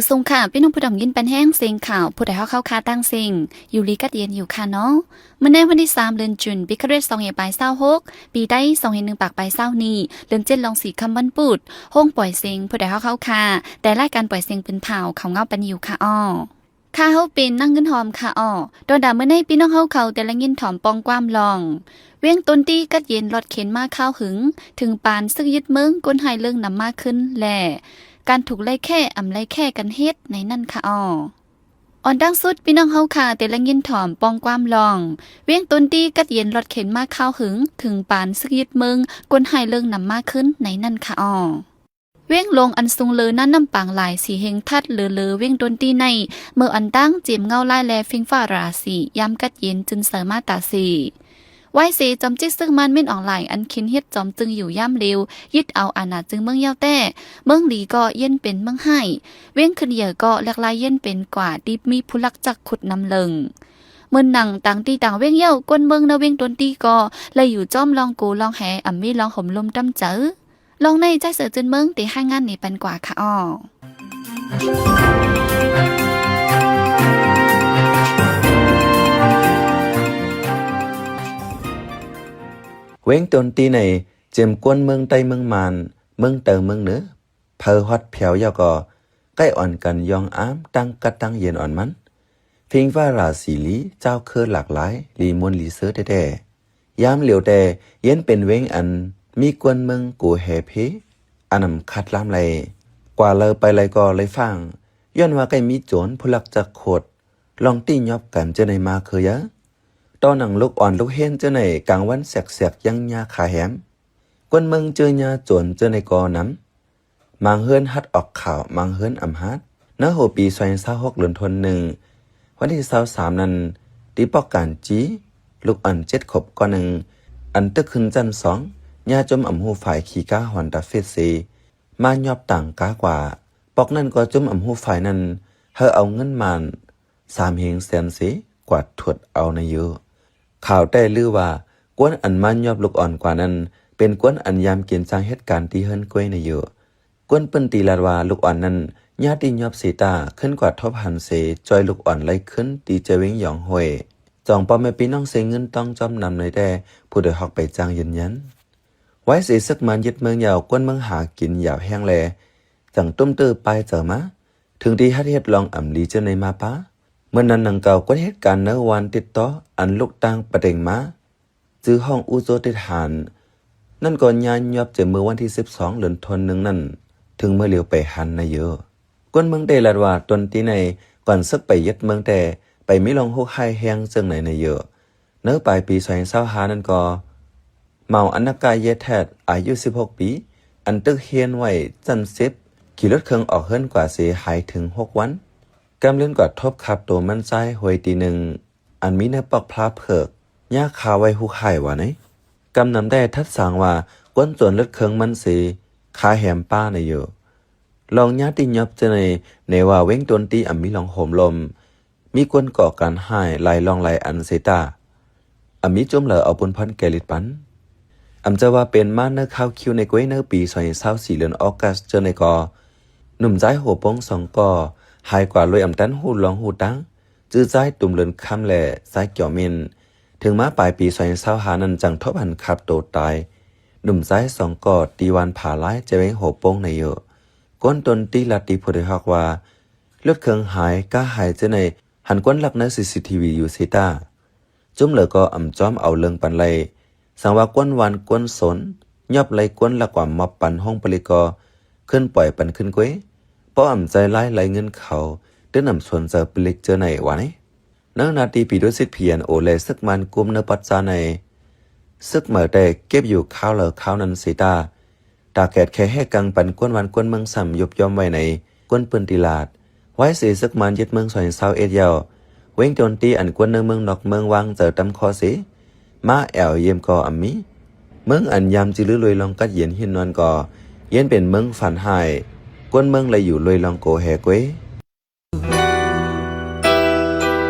ສົງຂາ ພີ່ນ້ອງຜູ້ດຳຍິນປັນແຮງ ເສັງຂ່າວຜູ້ໃດຮອກເຮົາຄ່າຕ່າງເສັງ ຢູ່ດີກັດເຢັນຢູ່ຄ່າເນາະ. ມື້ໃນວັນທີສາມ ເດືອນຈຸນ ປີຄະລິດສອງພັນປາຍຊາວຫົກ ປີໄທສອງພັນໜຶ່ງປາຍຊາວນີ້ ເດືອນເຈັດລອງສີ່ຄ່ຳວັນພຸດ ໂຮງປ່ອຍເສັງຜູ້ໃດຮອກເຮົາຄ່າ ແຕ່ລາຍການປ່ອຍເສັງປືນເຜົາເຂົ້າເງົາປັນຢູ່ຄ່າອ້ອ. ຂ້າເຮົາເປັນນາງເງິນຫອມຄ່າອ້ອ. ຕອນດາມື້ໃນ ພີ່ນ້ອງເຮົາເຂົາແຕ່ລະຍິນຖອມປ່ອງຄວາມລອງ ວຽງຕົນຕີກັດເຢັນລອດເຂັນມາຄາວຫຶງ ເຖິງປານເສິກຍຶດເມືອງ ກົນຮ້າຍເລີງນຳມາຄືນ ແລະ ການຖືກໄລ່ແຂ້ ອຳໄລ່ແຂ້ກັນເຮັດໃນນັ້ນຄ່າອ້ອ. ອອນຕ່າງສຸດ ພີ່ນ້ອງເຮົາຄ່າແຕ່ລະຍິນຖອມປ່ອງຄວາມລອງ ວຽງຕົນຕີກັດເຢັນລອດເຂັນມາຄາວຫຶງ ເຖິງປານເສິກຍຶດເມືອງ ກົນຮ້າຍເລີງນຳມາຄືນໃນນັ້ນຄ່າອ້ອ. ວຽງຫຼວງອັນສູງເລີນານ້ຳປາງຫຼາຍ ສີເຮັງທັດເລີເລີວຽງດົນຕີໃນ ເມື່ອອັນຕ່າງເຈມເງົາລາຍແລ ຟິງຟ້າລາສີ ຍາມກັດເຢັນຈືນໃສມາຕາເສ. ວາຍເສຈອມຈິກເສິກມານມິນອອງລາຍ ອັນເຂັນເຮັດຈອມຈຶ່ງຢູ່ຍາມເລວ ຍຶດເອົາອານາຈຶ່ງເມືອງຍາວແຕ້ ເມືອງດີກໍເຢັນເປັນເມືອງຮ້າຍ ວຽງຂຶ້ນເຢຍກໍແຫຼກລາຍເຢັນເປັນກວ່າ ທີ່ມີຜູ້ລັກຈັກຂຸດນຳເລິງ. ເມີນໜັງຕ່າງທີ່ຕ່າງວຽງເຍົາ ຄົນເມືອງໃນວຽງດົນຕີກໍໄດ້ຢູ່ຈອມລອງໂກລອງແຮ ອຳມີລອງໂຮມລົມດຳໃຈ. ລອງໃນໃຈເສືອຈືນເມືອງ ເຕຮາຍງານນີ້ປັນກວ່າຄ່າອ້ອ. ວຽງດົນຕີໃນ ເຈມກວນເມືອງໃຕ້ເມືອງມານ ເມືອງເຕີເມືອງເໜືອ ເພີຮອດແຜວເຍົາກໍ ໃກ້ອ່ອນກັນຢອງອາມ ຕັ້ງກັດຕັ້ງເຢັນອ່ອນມັນ ຟິງຟ້າລາສີລີ ເຈົ້າຄືຫຼາກຫຼາຍ ລີມ່ວນລີເຊີແທ້ໆ. ຍາມຫຼຽວແຕ່ເຢັນເປັນເວງອັນ ມີກວນເມືອງໂກແຮເພ ອານຳຄັດລາມໄລ ກວ່າເລີໄປໄລກໍໄລຟາງ ຍ້ອນວ່າໃກ້ມີໂຈນຜູ້ລັກຈັກໂຄດ ລອງຕິຍອບກັນເຈີໃນມາເຄີຍາ. ຕໍ່ໜັງລູກອ່ອນລູກເຮນເຈີໃນ ກາງວັນແສກໆ ຍັງຍາຄາແຮມ ກວນເມືອງເຈີຍາໂຈນເຈີໃນກໍນຳ ມາງເຮືອນຮັດອອກຂ່າວ ມາງເຮືອນອຳຫາດ. ໃນຫົວປີສອງພັນຊາວຫົກ ເດືອນທວນໜຶ່ງ ວັນທີຊາວສາມນັ້ນ ຕີປອກການຈີ ລູກອ່ອນເຈັດຂວບກ່ອນໜຶ່ງ ອັນຕຶກຂຶ້ນຊັ້ນສອງ ຍາຈົມອຳຮູ້ຝ່າຍຂີ່ກາຮອນຕາເຟດເສ ມາຍອບຕ່າງກາກວ່າ ປອກນັ້ນກໍຈົມອຳຮູ້ຝ່າຍນັ້ນ ໃຫ້ເອົາເງິນມານ ສາມເຮງແສນເສ ກວາດຖວດເອົານະເຍ. ຂ່າວແຕ້ລືວ່າ ກວນອັນມາຍອບລູກອ່ອນກວ່ານັ້ນ ເປັນກວນອັນຍາມກິນຈ້າງເຮັດການທີ່ເຮືອນກ້ວຍນະເຍ. ກວນພື້ນທີ່ລາດວ່າ ລູກອ່ອນນັ້ນຍາຕິຍອບເສຕາ ຂຶ້ນກວາດທົບຫັນເສ ຈ່ອຍລູກອ່ອນໄລ່ຂຶ້ນທີ່ເຈວຽງຢອງຫ້ວຍ. ຈອງພໍ່ແມ່ພີ່ນ້ອງເຊເງິນຕ້ອງຈອມນຳໃນແຕ່ ຜູ້ໂດຍຮອກໄປຈ້າງຢືນຢັນ. ໄວ້ເສເສິກມານຍຶດເມືອງຍາວ ກວນເມືອງຫາກິນຢາວແຫ້ງແລ ຈັ່ງຕຸ້ມຕື້ປ້າຍເຈີມາ ເຖິງທີ່ຮັດເຮັດລອງອຳລີເຈີໃນມາປາ. ເມື່ອນັ້ນນຳເກົ່າ ກວນເຮັດການໃນວານຕິດຕໍ່ ອັນລູກຕ່າງປະເຕັງມາ ຈື່ຫ້ອງອູ່ໂຈຕິດຫານ ນັ້ນກໍຍາຍອບເຈເມື່ອວັນທີສິບສອງ ເດືອນທວນໜຶ່ງນັ້ນ ເຖິງເມື່ອຫຼຽວໄປຫັນນະເຍ. ຄົນເມືອງໄດ້ລາດວ່າ ຕົນຕີໃນ ກ່ອນເສິກໄປຍຶດເມືອງແຕ່ ໄປມີລອງໂຮກຮ້າຍແຮງເຊິ່ງໃນນະເຍ. ໃນປາຍປີສອງພັນຊາວຫ້ານັ້ນກໍ ເມົາ ອະນະກະ ເຢແທດ ອາຍຸສິບຫົກປີ ອັນຕຶກຮຽນໄວ້ຊັ້ນສິບ ຂີ່ລົດເຄື່ອງອອກເຮືອນກວ່າເສຫາຍເຖິງຫົກວັນ. ກຳເລື່ອນກວ່າທົບຂັບໂຕມັນຊາຍຫ້ວຍຕີໜຶ່ງ ອັນມີໃນປອກພລາເຜືອກ ຍາຄາໄວ້ຮຸກຫາຍວ່າໃນ. ກຳນຳໄດ້ທັດສາງວ່າ ກວນໂຈນລົດເຄື່ອງມັນເສ ຄາແຮມປ້ານະເຍ. ລອງຍາຕິຍອບເຈີໃນ ໃນວ່າເວງຕົນຕີອຳມີລອງໂຮມລົມ ມີກວນກໍ່ການຮ້າຍຫຼາຍລອງຫຼາຍອັນເສຕາ ອຳມີຈຸ້ມເລີເອົາບຸນພອນແກ່ລິດປັນ. ອຳຈະວ່າເປັນມາເນີຄາວຄິວໃນກວຍໃນປີສອງພັນຊາວສີ່ ເດືອນອອກກັສເຈີໃນກໍ ໜຸ່ມຊາຍຫົວໂປ່ງສອງກໍ ຫາຍກວ່າໂລຍອຳຕັນຮູ້ລອງຮູ້ຕັ້ງ ຈື່ຊາຍຕຸມເລີນຄຳ ແລະ ຊາຍກຽວເມັນ. ເຖິງມາປາຍປີສອງພັນຊາວຫ້ານັ້ນ ຈັ່ງທົບຫັນຂາບໂຕຕາຍ ໜຸ່ມຊາຍສອງກໍ ທີ່ວານຜາລາຍ ຈະເວງຫົວໂປ່ງໃນເຍ. ກວນຕົນຕີລາດຕີຜູ້ໂດຍຮອກວ່າ ລົດເຄື່ອງຫາຍ ກາຫາຍເຈີໃນ ຫັນກວນລັກໃນຊີຊີທີວີຢູ່ເສຕາ. ຈຸ້ມເລີກໍອຳຈອມເອົາເລື່ອງປັນໄລ ສັງວ່າກວນວານກວນໂສນ ຍອບໄລກວນລັກກວ່າມອບປັນຫ້ອງປະລິກກໍ ຂຶ້ນປ່ອຍປັນຂຶ້ນກວຍ ເພາະອຳໃຈລາຍໄລເງິນເຂົາ ຕື່ນອຳສວນເຈີປະລິກເຈີໃນວ່າໃນ. ໃນໜ້າທີ່ປີໂດຊິດ ພີເອັນໂອ ແລະ ເສິກມານກຸ່ມເນີປອດຊາໃນ ເສິກເໝີແຕ່ເກັບຢູ່ຄາວເລີຄາວນັ້ນເສຕາ ຕາແກດແຄ່ແຮກກັງປັນກວນວານກວນເມືອງຊ້ຳຍຸບຍ່ອມໄວ້ໃນ ກວນປືນຕີລາດ. ໄວ້ເສເສິກມານຍຶດເມືອງສອງພັນຊາວເອັດຍາວ ເວງຕົນຕີອັນກວນເນີເມືອງນອກເມືອງວາງເຈີຕຳຄໍເສ ມາແອວຢ້ຽມກໍອຳມີ. ເມືອງອັນຍາມຈິລືລວຍລອງກັດເຢັນຫີນນອນກໍ ເຢັນເປັນເມືອງຝັນຮ້າຍ ກວນເມືອງໄລຢູ່ລວຍລອງໂກແຮກວຍ.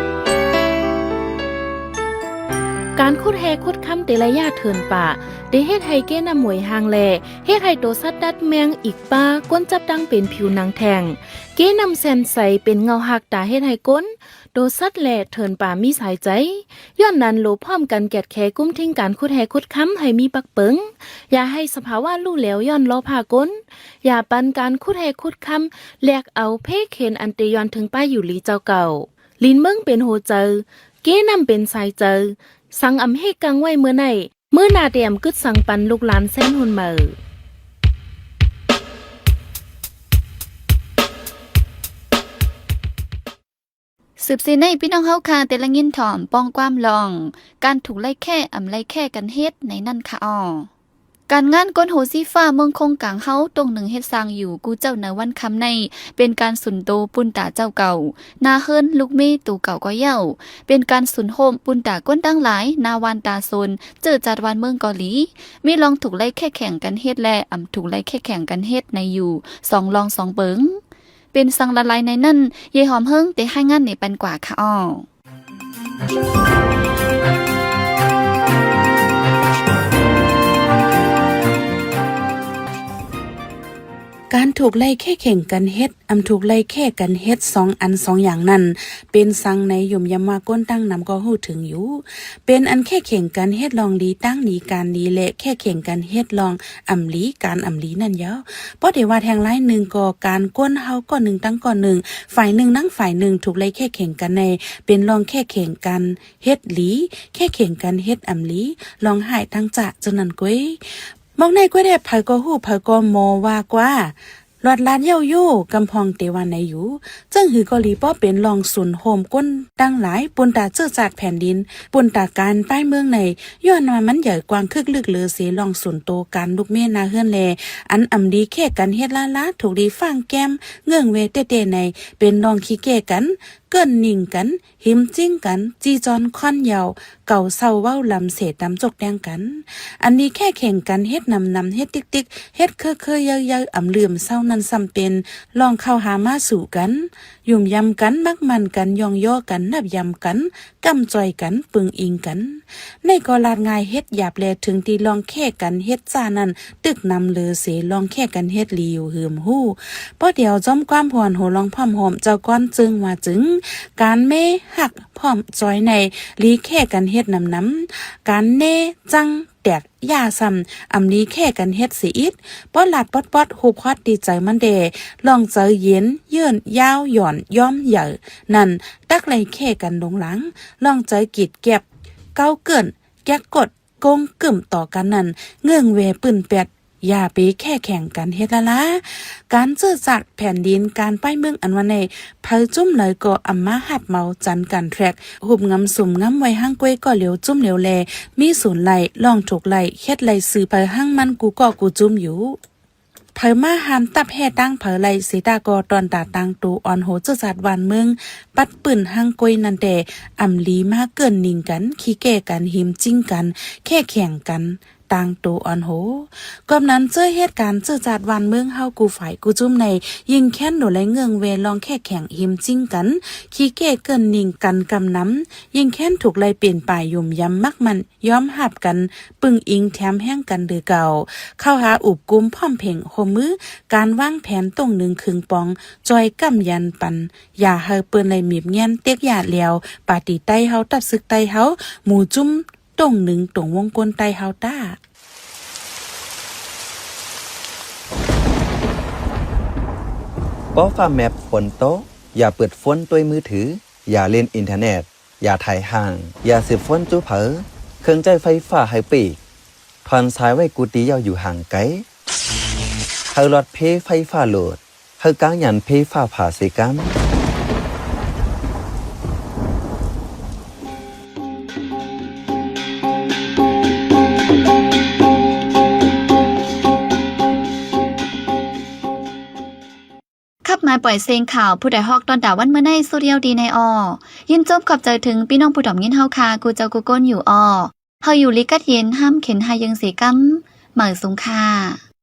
ການຂຸດແຮ່ຂຸດຄຳແຕ່ລະຢາເທີນປ່າ ໄດ້ເຮັດໃຫ້ເກນ້ຳຫວຍຫ່າງແລ້ ເຮັດໃຫ້ໂຕສັດດັດແມງ ອີກປາ ກົນຈັບຕັ້ງເປັນຜິວໜັງແທ່ງ. ເກນ້ຳແຊ່ນໃສເປັນເງົາຮັກຕາເຮັດໃຫ້ກົນ, ໂຕສັດແລະເທີນປ່າມີສາຍໃຈ. ຍ້ອນນັ້ນ ໂລພ້ອມກັນກຽດແຂກຸມທິງການຂຸດແຮ່ຂຸດຄຳໃຫ້ມີປັກເປິງ. ຢ່າໃຫ້ສະພາວະຫຼູ່ແຫຼວຍ້ອນລໍ້ພາກົນ. ຢ່າປັນການຂຸດແຮ່ຂຸດຄຳ ແລກເອົາເພເຂັນອັນເຕຍອນເຖິງປ້າຢູ່ຫຼີເຈົ້າເກົ່າ. ດິນເມືອງເປັນຫົວໃຈ, ເກນ້ຳເປັນສາຍໃຈ, ສັງອຳເຮກາງໄວ້ເມື່ອໃນ, ມື້ໜ້າແຕ່ອຳກຶດສັງປັນລູກຫຼານແສນຮຸ່ນໃໝ່. ສືບຊີ້ໃນພີ່ນ້ອງເຮົາຄາ ແຕ່ລະຍິນຖ່ອມປ່ອງຄວາມລອງ ການທຸກໄລ່ແຂ້ ອຳໄລ່ແຂ້ກັນເຮັດໃນນັ້ນຄະອໍ. ການງານກົນໂຮຊີຟ້າເມືອງຄົງກາງເຮົາ ຕົງໜຶ່ງເຮັດສ້າງຢູ່ກູ່ເຈົ້າໃນວັນຄ່ຳໃນ ເປັນການສຸນໂຕປຸນຕາເຈົ້າເກົ່າ, ໜ້າເຮືອນລູກເມໂຕເກົ່າກໍເຍົາ, ເປັນການສຸນໂຮມປຸນຕາຄົນຕ່າງຫຼາຍ ໜ້າບ້ານຕາໂຊນ ເຈີຈັດບ້ານເມືອງກໍດີ, ມີລອງທຸກໄລ່ແຂ້ແຂ່ງກັນເຮັດ ແລະ ອຳທຸກໄລ່ແຂ້ແຂ່ງກັນເຮັດໃນຢູ່ ສອງລອງສອງເປີງ. ເປັນສັງຫຼາຍໆໃນນັ້ນ ເຢຍຫອມເຮີງ ແຕ່ຮາຍງານໃນປັນກວ່າຄະອໍ. ການທຸກໄລ່ແຂ້ແຂ່ງກັນເຮັດ, ອຳທຸກໄລ່ແຂ້ກັນເຮັດ ສອງອັນສອງຢ່າງນັ້ນ ເປັນສັງໃນຫຍຸມຢຳວ່າ ຄົນຕ່າງນຳກໍຮູ້ເຖິງຢູ່. ເປັນອັນແຂ້ແຂ່ງກັນເຮັດລອງດີ, ຕັ້ງດີ, ການດີ ແລະ ແຂ້ແຂ່ງກັນເຮັດລອງອຳດີ, ການອຳດີນັ້ນເຍົາະ. ບໍ່ໄດ້ວ່າແທງລາຍໜຶ່ງກໍ ການຄົນເຮົາກ້ອນໜຶ່ງຕັ້ງກ້ອນໜຶ່ງ, ຝ່າຍໜຶ່ງນຳຝ່າຍໜຶ່ງ ທຸກໄລ່ແຂ້ແຂ່ງກັນໃນ ເປັນລອງແຂ້ແຂ່ງກັນເຮັດດີ, ແຂ້ແຂ່ງກັນເຮັດອຳດີ, ລອງຮ້າຍຕັ້ງຈະ ເຈົ້ານັ້ນກ້ວຍ. ໝອກໃນກ້ວຍແດ່ ໃຜກໍຮູ້, ໃຜກໍມໍວ່າກວ່າ ລອດລາດເຍົາະຢູ່, ກຳພອງແຕ່ວ່າໃນຢູ່. ຈັ່ງຫືກໍດີ ບໍ່ເປັນລອງສູນໂຮມຄົນ ຕັ້ງຫຼາຍ ປຸນຕາເຈີຈາດແຜ່ນດິນ, ປຸນຕາການປ້າຍເມືອງໃນ, ຍ້ອນວ່າມັນໃຫຍ່ກວ້າງຄຶກລຶກເລີເສ ລອງສູນໂຕການລຸກເມນາເຮືອນແລ ອັນອຳດີແຄ່ກັນເຮັດລ້າໆ ທຸກດີຟາງແກ້ມເງື່ອງແວແຕ້ໆໃນ ເປັນລອງຂີ້ແກ້ກັນ ເກີ້ນໜິ່ງກັນ ຫິມຈິ້ງກັນ ຈີ່ຈອນຄ້ອນເຍົາ ເກົາເຊົາເວົ້າລຳເສຕຳຈົກແຕ່ງກັນ. ອັນດີແຄ່ແຂ່ງກັນເຮັດນຳໆ ເຮັດຕິກໆ ເຮັດເຄີໆ ເຍີ້າໆ ອຳລືມເຊົານັ້ນ ສ່ຳເປັນລອງເຂົ້າຫາມາສູ່ກັນ ຫຍຸມຢຳກັນ ມັກໝັ້ນກັນ ຍ້ອງຍໍກັນ ນັບຢຳກັນ ກຳຈ່ອຍກັນ ປຶງອີງກັນ. ໃນກໍລາດງ່າຍ ເຮັດຫຍາບແລ ເຖິງທີ່ລອງແຄ່ກັນເຮັດຊ້ານັ້ນ ຕຶກນຳເລີເສ ລອງແຄ່ກັນເຮັດລີຢູ່ ຫືມຮູ້. ພໍດຽວຈອມຄວາມພວນໂຫລອງພ້ອມໂຮມ ເຈົ້າກ້ອນຈຶ່ງວ່າຈຶ່ງ ການເມຮັກພ້ອມຈອຍໃນ ລີແຄ່ກັນເຮັດນຳນຳ ການເນຈັ່ງແຕກຢ່າຊ້ຳ ອຳລີແຄ່ກັນເຮັດເສອີກ. ປອດລາດປອດປອດ ຮູບຄອດດີໃຈມັນແດ່ ລອງໃຈເຢັນ ເຍີ້ນ ຍາວ ຫຍ່ອນ ຍ້ອມໃຫຍ່ ນັ້ນ ຕັກໄລ່ແຄ່ກັນລົງຫຼັງ ລອງໃຈກີດແກັບ ເກົ້າເກີ້ນ ແກັກກົດ ກົງກຶ້ມຕໍ່ກັນນັ້ນ ເງື່ອງແວປືນແປດ ຢ່າໄປແຄ່ແຂ່ງກັນເຮັດລ້າໆ. ການເຈີຈາກແຜ່ນດິນ ການປ້າຍເມືອງອັນວ່າໃນ ໃຜຈຸ້ມໃດກໍອຳມາຮັບເໝົາ ຈັນກັນແທຣກ ຮູບງຳສຸມງຳໄວ້ ຫາງກ້ວຍກໍຫຼຽວຈຸ້ມຫຼຽວແລ ມີສູນໄລ່ ລອງທຸກໄລ່ ເຮັດໄລ່ສືບໄປ ຫາງມັນກູ່ກໍກູ່ຈຸ້ມຢູ່. ໃຜມາຫ້າມຕັບແຮ່ຕັ້ງໃຜໄລ່ ເສຕາກໍຕອນຕາຕັ້ງໂຕ ອອນໂຫເຈີຈາດຫວານເມືອງ ປັດປືນຫາງກ້ວຍນັ້ນແດ່ ອຳລີມາເກີ້ນໜິ່ງກັນ ຂີ້ແກ້ກັນ ຫິມຈິ້ງກັນ ແຄ່ແຂ່ງກັນ ຕ່າງໂຕອອນໂຫ. ກອບນັ້ນ ເຈີເຫດການເຈີຈາດຫວານເມືອງເຮົາ ກູ່ຝ່າຍກູ່ຈຸ້ມໃນ ຍິ່ງແຄ້ນໂດໄລເງື່ອງແວ ລອງແຄ່ແຂ່ງຫິມຈິ້ງກັນ ຂີ້ແກ້ເກີ້ນໜິ່ງກັນກຳນຳ ຍິ່ງແຄ້ນຖືກໄລ່ເປັນປາຍ ຫຍຸມຢຳມັກໝັ້ນ ຍອມຮັບກັນ ປຶງອີງແຖມແຮງກັນເດີເກົ່າ ເຂົ້າຫາອຸບກຸມພ້ອມເພັງຮ່ວມມື ການວາງແຜນຕົງໜຶ່ງຄຶງປອງ ຈ່ອຍກຳຢັນປັນ ຢ່າໃຫ້ເປີ້ນໄລ່ໝີບແງນເຕັກຢາດແລ້ວ ປາຕີໄຕ້ເຮົາ ຕັບຊຶກໄຕ້ເຮົາ ໝູ່ຈຸ້ມຕົງໜຶ່ງຕົງວົງກົ້ນໄຕ້ເຮົາຕ້າ. ເພາະຟ້າແມັບຝົນຕົກ ຢ່າເປີດໂຟນດ້ວຍມືຖື ຢ່າຫຼິ້ນອິນເຕີເນັດ ຢ່າຖ່າຍຫ້າງ ຢ່າສືບໂຟນຈູ້ເຜີ ເຄື່ອງໃຊ້ໄຟຟ້າໃຫ້ປີກ ຖອນສາຍໄວ້ກູ່ຕີເຍົາຢູ່ຫ່າງໄກ ໃຫ້ຫຼອດເພໄຟຟ້າໂຫຼດ ໃຫ້ກາງຫຍັນເພຟ້າຜ່າເສກັນ. ຂັບມາປ່ອຍເສັງຂ່າວ ຜູ້ໃດຮອກຕອນຕາວັນມື້ໃນ ສຸດຍອດດີໃນອໍ. ຍິນຊົມຂອບໃຈເຖິງພີ່ນ້ອງຜູ້ດອມຍິນເຮົາຄ່າ ກູ່ເຈົ້າກູ່ກົ້ນຢູ່ອໍ. ເຮົາຢູ່ລີກັດເຢັນ ຫ້າມເຂັນຫາຍເຢິງເສກຳ ໝາຍສູງຄ່າ.